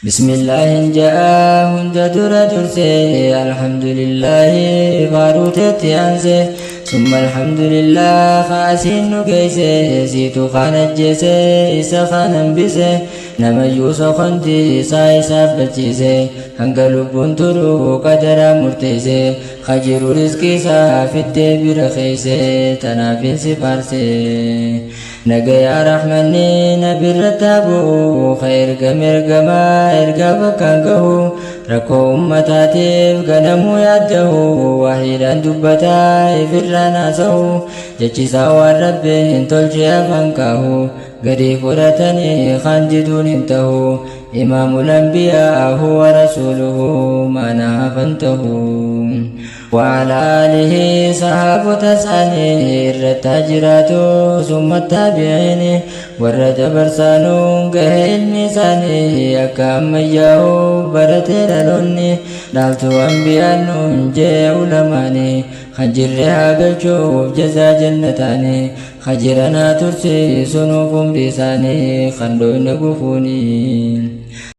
بسم الله جاء هند در درسي، الحمد لله باروتت أنسي، ثم الحمد لله خاسين نكيسي، سيتو خانت جيسي إسا خانن بسي، نما يوسف خنتي ساي سابتشيسي، hanga lubbuun turu qadara murteesse، kajiru rizqii isaa fittee bira keesse، tanaafin si faarse. Nagayaa rahmanni nabirra taabu, ka ergame ergamaa ergaa bakkaan gahu، rakkoo ummataatiif ganamuu yaaddahu، wahiidhaan dubbataa ifirraan haasahu، jechisaa waan rabbiin tolchee afaan kaahu، garii fudhatanii kan diduun hin tahu. إمام الأنبياء هو رسوله ما نهى، وعلى آله صحابة ثاني التاجرات، ثم التابعين warra dabarsaanuun gahe ilmi isaanii، akka ammayyaa'u baratee dhaloonni، dhaaltuu ambiyaan nuun jee ulamaanii، kan jirre haa galchuuf jazaa jannataanii، kan jiranaa tursiisunuuf umrii isaanii kan dhoyne gufuunii.